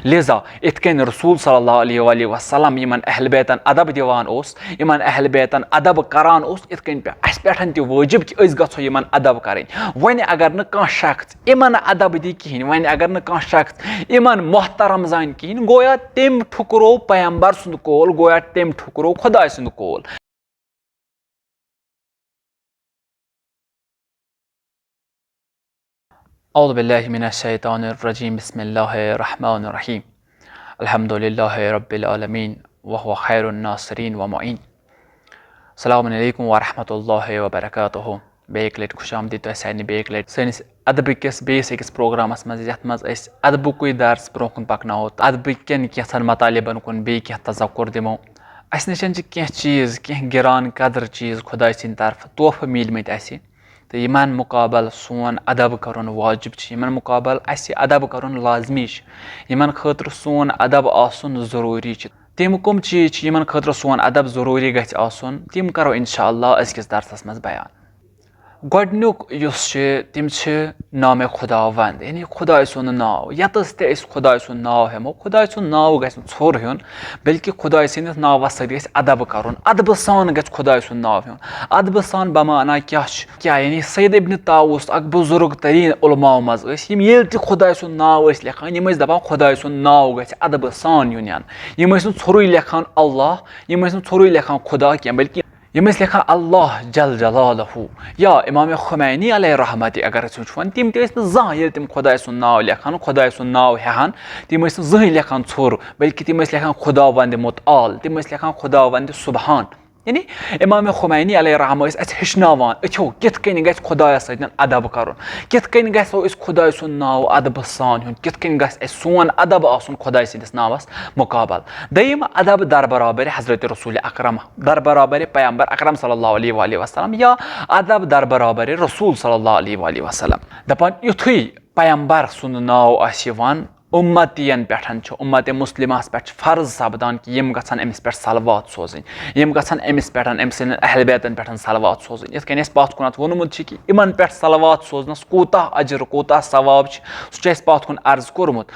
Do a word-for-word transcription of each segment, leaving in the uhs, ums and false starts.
لہذا یِتھ کٔنۍ رسول صلی اللہ علیہ وآلہ وسلم یِمن اہل بیتن ادب دِوان اوس، یِمن اہل بیتن ادب کران اوس، یِتھ کٔنۍ پے-، اسہِ پٮ۪ٹھ تہِ وٲجب کہِ أسۍ گژھو یِمن ادب کرٕنۍ۔ وۄنۍ اگر نہٕ کانٛہہ شخص یِمن ادب دی کِہینۍ، وۄنۍ اگر نہٕ کانٛہہ شخص یِمن محترم زانہِ کِہینۍ، گویا تٔمۍ ٹھُکرو پیغمبر سُنٛد قول، گویا تٔمۍ ٹھُکرو خداے سُنٛد قول۔ اعوذ باللہ من الشیطان الرجیم، بسم اللہ الرحمن الرحیم، الحمد للہ رب العالمین، وهو خیر الناصرین و معین۔ السلام علیکم ورحمۃ اللہ وبرکاتہ۔ بیٚیہِ اَکہِ لَٹہِ خوش آمدید تۄہہِ سارنٕے بیٚیہِ اَکہِ لَٹہِ سٲنِس ادبہٕ کِس بیٚیِس أکِس پروگرامَس منٛز، یَتھ منٛز أسۍ ادبُکُے درس برونٛہہ کُن پَکناوو تہٕ ادبہٕ کٮ۪ن کینٛژھن مطالبن کُن بیٚیہِ کینٛہہ تذکر دِمو۔ اَسہِ نِش چھِ کینٛہہ چیٖز، کینٛہہ گِران قدر چیٖز خۄداے سٕنٛدِ طرفہٕ تحفہٕ میٖلمٕتۍ اَسہِ، تہٕ یِمَن مُقابل سون ادب کَرُن واجب چھُ، یِمَن مُقابل اَسہِ ادب کَرُن لازمی چھُ، یِمَن خٲطرٕ سون ادب آسُن ضروٗری چھُ۔ تِم کٕم چیٖز چھِ، یِمَن خٲطرٕ سون ادب ضروٗری گژھِ آسُن، تِم کَرو اِنشاء اللہ أزکِس درسَس منٛز بیان۔ گۄڈٕنیُک یُس چھِ، تِم چھِ نام خداوند، یعنی خداے سُنٛد ناو۔ یَتَس تہِ أسۍ خداے سُنٛد ناو ہٮ۪مو، خداے سُنٛد ناو گژھِ نہٕ ژھوٚر ہیوٚن، بلکہِ خداے سٕنٛدِس ناوَس سۭتۍ گژھِ ادب کَرُن، ادبہٕ سان گژھِ خداے سُنٛد ناو ہیوٚن۔ ادبہٕ سان بمعنہ کیٛاہ چھُ؟ کیٛاہ یعنی سید ابن طاووس، اکھ بزرگ تریٖن علماو منٛز ٲسۍ، یِم ییٚلہِ تہِ خداے سُنٛد ناو ٲسۍ لیکھان، یِم ٲسۍ دَپان خداے سُنٛد ناو گژھِ ادبہٕ سان یُن یَنہٕ۔ یِم ٲسۍ نہٕ ژھوٚرُے لیکھان اللہ، یِم ٲسۍ نہٕ ژھوٚرُے لیکھان خدا کینٛہہ، بلکہِ یِم ٲسۍ لیکھان اللہ جل جلالہ۔ یا امام خمینی علیہ رحمت اگر أسۍ وٕچھون، تِم تہِ ٲسۍ نہٕ زانٛہہ، ییٚلہِ تِم خداے سُنٛد ناو لیکھان، خداے سُنٛد ناو ہٮ۪ہَن، تِم ٲسۍ نہٕ زٕہٕنۍ لیکھان ژھوٚر، بلکہِ تِم ٲسۍ لیکھان خداوند متعال، تِم ٲسۍ لیکھان خداوند سبحان۔ یعنی امام خمینی علیہ رحمہ ٲسۍ اَسہِ ہیٚچھناوان، أچھو کِتھ کٔنۍ گژھِ خدایَس سۭتۍ ادب کَرُن، کِتھ کٔنۍ گژھو أسۍ خداے سُنٛد ناو ادبہٕ سان ہیوٚن، کِتھ کٔنۍ گژھِ اَسہِ سون ادب آسُن خداے سٕنٛدِس ناوَس مُقابل۔ دوٚیِم، ادب در برابر حضرت رسول اکرم، در برابر پیغمبر اکرم صلی اللہ علیہ وآلہ وسلم، یا ادب در برابر رسول صلی اللہ علیہ وآلہ وسلم۔ دَپان یُتھُے پیغمبر سُنٛد ناو آسہِ یِوان، اُمتیَن پٮ۪ٹھ چھُ، اُمت مسلمہَس پٮ۪ٹھ چھُ فرض سپدان کہِ یِم گژھن أمِس پٮ۪ٹھ صلوات سوزٕنۍ، یِم گژھن أمِس پٮ۪ٹھ، أمۍ سٕنٛدٮ۪ن اہل بیتَن پٮ۪ٹھ صلوات سوزٕنۍ۔ یِتھ کٔنۍ اَسہِ پَتھ کُنَتھ ووٚنمُت چھُ کہِ یِمَن پٮ۪ٹھ صلوات سوزنَس کوٗتاہ اجر، کوٗتاہ ثواب چھُ، سُہ چھُ اَسہِ پَتھ کُن عرض کوٚرمُت۔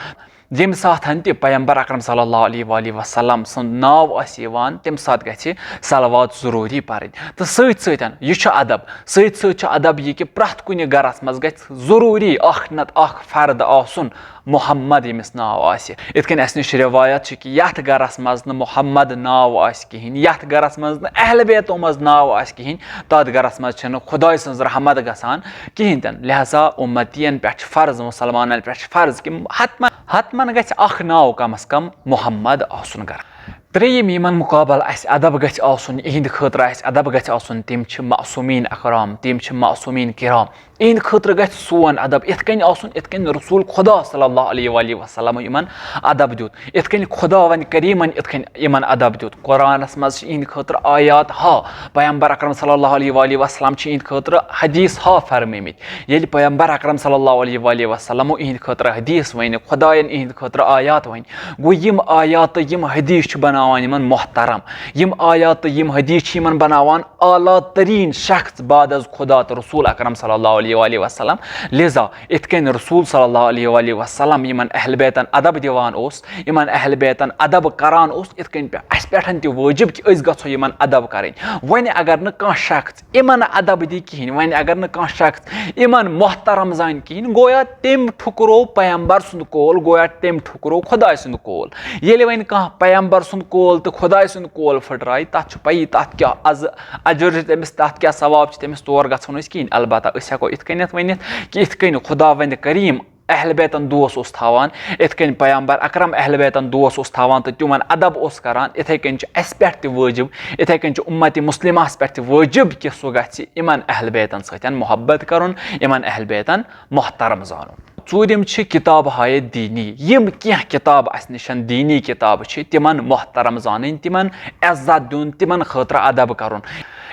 ییٚمہِ ساتہٕ تہِ پیغمبر اکرم صلی اللہ علیہ وآلہ وسلم سُنٛد ناو آسہِ یِوان، تَمہِ ساتہٕ گژھِ صلوات ضروٗری پَرٕنۍ۔ تہٕ سۭتۍ سۭتۍ، یہِ چھُ ادب، سۭتۍ سۭتۍ چھُ ادب یہِ کہِ پرٛٮ۪تھ کُنہِ گرَس منٛز گژھِ ضروٗری اکھ نتہٕ اکھ فرد آسُن محمد، ییٚمِس ناو آسہِ۔ یِتھ کٔنۍ اَسہِ نِش روایت چھِ کہِ یَتھ گرَس منٛز نہٕ محمد ناو آسہِ کِہیٖنۍ، یَتھ گرَس منٛز نہٕ اہل بیتو منٛز ناو آسہِ کِہیٖنۍ، تَتھ گرَس منٛز چھِنہٕ خۄداے سٕنٛز رحمت گژھان کِہیٖنۍ تہِ نہٕ۔ لہذا اُمتیَن پٮ۪ٹھ چھِ فرض، مُسلمانَن پٮ۪ٹھ چھِ فرض کہِ حتماً، حتماً گژھِ اکھ ناو کم از کم محمد آسُن گرَس۔ ترٛیٚیِم، یِمَن مُقابل اَسہِ ادب گژھِ آسُن، یِہِنٛدِ خٲطرٕ اَسہِ ادب گژھِ آسُن، تِم چھِ معصومیٖن اکرام، تِم چھِ معصومیٖن کرام۔ یِہِنٛدِ خٲطرٕ گژھِ سون ادب یِتھ کٔنۍ آسُن، یِتھ کٔنۍ رسول خدا صلی اللہ علیہ وآلہ وسلم یِمن ادب دیُت، یِتھ کٔنۍ خداوند کریٖمن یِتھ کٔنۍ یِمن ادب دیُت۔ قرآنس منٛز چھِ یِہِنٛدِ خٲطرٕ آیات ہا، پیغمبر اکرم صلی اللہ علیہ وآلہ وسلم چھِ یِہِنٛدِ خٲطرٕ حدیث ہا فرمٲمٕتۍ۔ ییٚلہِ پیغمبر اکرم صلی اللہ علیہ وآلہ وسلمو یِہِنٛدِ خٲطرٕ حدیث ؤنۍ، خدایَن یِہِنٛدِ خٲطرٕ آیات ؤنۍ، گوٚو یِم آیات تہٕ یِم حدیث چھِ بناوان یِمن محترم۔ یِم آیات تہٕ یِم حدیث چھِ یِمن بناوان اعلیٰ تریٖن شخص بعد از خدا تہٕ رسول اکرم صلی اللہ علیہ وآلہ وسلم۔ لہذا یِتھ کٔنۍ رسول صلی اللہ علیہ وآلہ وسلم یِمن اہل بیتن ادب دِوان اوس، یِمن اہل بیتن ادب کران اوس، یِتھ کٔنۍ پے-، اَسہِ پٮ۪ٹھ تہِ وٲجب کہِ أسۍ گژھو یِمن ادب کرٕنۍ۔ وۄنۍ اگر نہٕ کانٛہہ شخص یِمن ادب دی کِہینۍ، وۄنۍ اگر نہٕ کانٛہہ شخص یِمن محترم زانہِ کِہینۍ، گویا تٔمۍ ٹھُکرو پیغمبر سُنٛد قول، گویا تٔمۍ ٹھُکرو خداے سُنٛد قول۔ ییٚلہِ وۄنۍ کانٛہہ پیغمبر سُنٛد قول تہٕ خداے سُنٛد قول پھٕٹرایہِ، تتھ چھُ پیی تتھ کیٛاہ از-، اجر چھُ تٔمِس، تتھ کیٛاہ ثواب چھُ تٔمِس، تور گژھو نہٕ أسۍ کِہینۍ۔ البتہ أسۍ ہٮ۪کو یِتھ کٔنٮ۪تھ ؤنِتھ کہِ یِتھ کٔنۍ خداوندِ کریم اہل بیتن دوس اوس تھاوان، یِتھ کٔنۍ پیغمبر اکرم اہل بیتن دوس اوس تھاوان تہٕ تِمن ادب اوس کران، یِتھے کٔنۍ چھُ اَسہِ پٮ۪ٹھ تہِ وٲجب، یِتھے کٔنۍ چھُ اُمت مسلمہس پٮ۪ٹھ تہِ وٲجب کہِ سُہ گژھِ یِمن اہل بیتن سۭتۍ محبت کرُن، یِمن اہل بیتن محترم زانُن۔ ژوٗرِم چھِ کتاب ہایے دینی۔ یِم کینٛہہ کتاب اَسہِ نِش دینی کتاب چھِ، تِمن محترم زانٕنۍ، تِمن عزت دیُن، تِمن خٲطرٕ ادب کرُن۔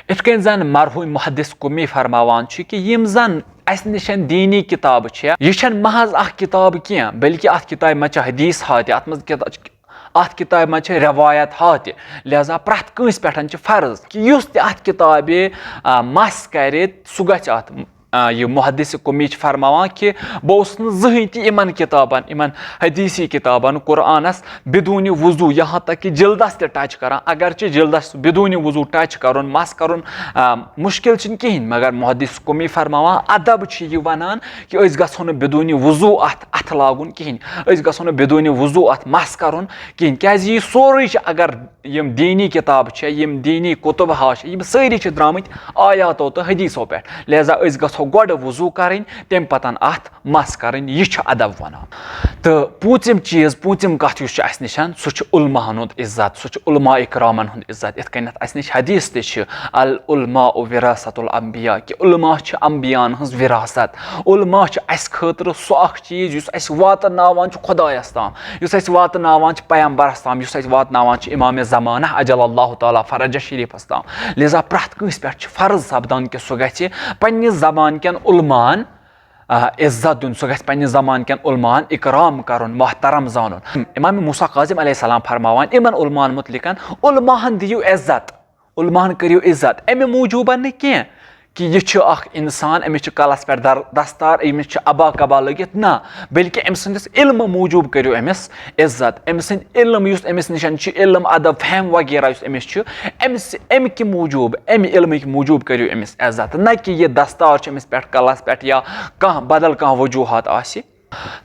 یِتھ کٔنۍ زن مرحوم محدث قمی فرماوان چھُ کہِ یِم زن اَسہِ نِش دینی کتاب چھےٚ، یہِ چھَنہٕ محض اکھ کتاب کینٛہہ، بلکہِ اتھ کتابہِ منٛز چھِ حدیث ہا تہِ، اتھ منٛز کِتا-، اتھ کتابہِ منٛز چھِ روایت ہا تہِ۔ لہذا پرٛٮ۪تھ کٲنٛسہِ پٮ۪ٹھ چھِ فرض کہِ یُس تہِ اتھ کتابہِ، آ، مس کرِ، سُہ گژھِ اتھ آ، یہِ محدث قمی چھِ فرماوان کہِ بہٕ اوسُس نہٕ زٕہٕنۍ تہِ یِمن کِتابن، یِمن حدیثی کِتابن، قرآنس بدون وضو، یہاں تک کہ جلدس تہِ ٹچ کران، اگرچہِ جلدس بدون وضو ٹچ کرُن، مس کرُن، آ، مشکل چھُنہٕ کِہینۍ، مگر محدث قمی فرماوان ادب چھُ یہِ ونان کہِ أسۍ گژھو نہٕ بدون وضو اتھ اتھٕ لاگُن کِہینۍ، أسۍ گژھو نہٕ بدون وضو اتھ مس کرُن کِہینۍ، کیازِ یہِ سورُے چھُ، اگر یِم دینی کِتابہٕ چھِ، یِم دینی کُتُب ہا چھِ، یِم سٲری چھِ درٛامٕتۍ آیاتو تہٕ حدیثو پٮ۪ٹھ۔ لہذا أسۍ گژھو گۄڈٕ وضو کرٕنۍ، تَمہِ پتن اتھ مس کرٕنۍ۔ یہِ چھُ ادب ونان۔ تہٕ پوٗنٛژِم چیٖز، پوٗنٛژِم کتھ یُس چھُ اسہِ نِشن، سُہ چھُ علماہن ہُنٛد عزت، سُہ چھُ علماء اکرامن ہُنٛد عزت۔ یِتھ کٔنٮ۪تھ اسہِ نِش حدیث تہِ چھِ، العلماء وراثت الانبیاء، کہِ علماء چھِ انبیاہن ہٕنٛز وراثت۔ علماء چھِ اسہِ خٲطرٕ سُہ اکھ چیٖز یُس اسہِ واتناوان چھُ خۄدایس تام، یُس اسہِ واتناوان چھُ پیغمبرس تام، یُس اسہِ واتناوان چھُ امام زمانہ عجل اللہ تعالیٰ فرجہ شریفس تام۔ لہذا پرٛٮ۪تھ کٲنٛسہِ پٮ۪ٹھ چھُ فرض سپدان کہِ سُہ گژھِ پننہِ زبان کٮ۪ن علماہن، آ، عزت دیُن، سُہ گژھِ پننہِ زبان کٮ۪ن علماہن اکرام کرُن، محترم زانُن۔ امام موسیٰ کاظم علیہ السلام فرماوان یِمن علماہن متعلقن، علماہن دِیِو عزت، علماہن کٔرِو عزت، امہِ موٗجوٗبن نہٕ کینٛہہ کہِ یہِ چھُ اکھ انسان، أمِس چھُ کلس پٮ۪ٹھ در-، دستار، أمِس چھُ عبا قبا لٲگِتھ، نہ، بلکہِ أمۍ سٕنٛدِس علمہٕ موٗجوٗب کٔرِو أمِس عزت۔ أمۍ سٕنٛدۍ علم یُس أمِس نِش چھُ، علم، ادب، فہم وغیرہ یُس أمِس چھُ، أمِس، اَمہِ کہِ موٗجوٗب، اَمہِ علمٕکۍ موٗجوٗب کٔرِو أمِس عزت، نہ کہِ یہِ دستار چھُ أمِس پٮ۪ٹھ کلس پٮ۪ٹھ یا کانٛہہ بدل کانٛہہ وجوٗہات آسہِ۔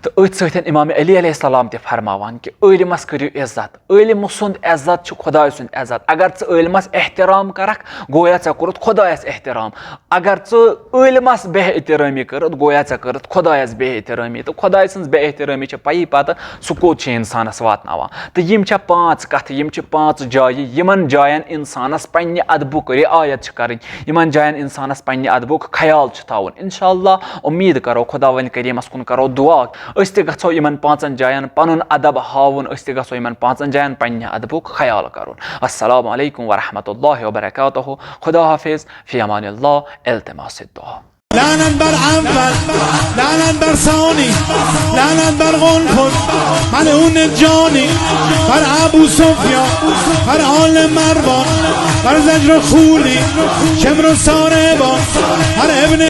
تہٕ أتھۍ سۭتۍ امام علی علیہ السلام تہِ فرماوان کہِ عٲلمس کٔرِو عزت، عٲلمہٕ سُنٛد عزت چھُ خۄداے سُنٛد عزت۔ اگر ژٕ عٲلمس احترام کرکھ، گویا ژےٚ کوٚرُتھ خۄدایس احترام۔ اگر ژٕ عٲلمس بے احترٲمی کٔرٕتھ، گویا ژےٚ کٔرٕتھ خۄدایس بے احترٲمی۔ تہٕ خۄداے سٕنٛز بے احترٲمی چھِ پَیی پتہٕ سُہ کوٚت چھِ انسانس واتناوان۔ تہٕ یِم چھےٚ پانٛژھ کتھٕ، یِم چھِ پانٛژھ جایہِ، یِمن جاین انسانس پننہِ ادبُک رعایت چھِ کرٕنۍ، یِمن جاین انسانس پننہِ ادبُک خیال چھُ تھاوُن۔ انشاءاللہ امید کرو خۄداوند کریمس کُن کرو دعا، أسۍ تہِ گژھو یِمن پانٛژن جاین پنُن ادب ہاوُن، أسۍ تہِ گژھو یِمن پانٛژن جاین پننہِ ادبُک خیال کرُن۔ السلام علیکم ورحمۃ اللہ وبرکاتہ۔ خدا حافظ، فی امان اللہ، التماس دعا۔ لعنت بر اول، لعنت بر ثانی، لعنت بر قنفذ، ملعون جانی، بر ابو سفیان، بر آل مروان، بر زجر و خولی، شمر و ساربان، بر ابن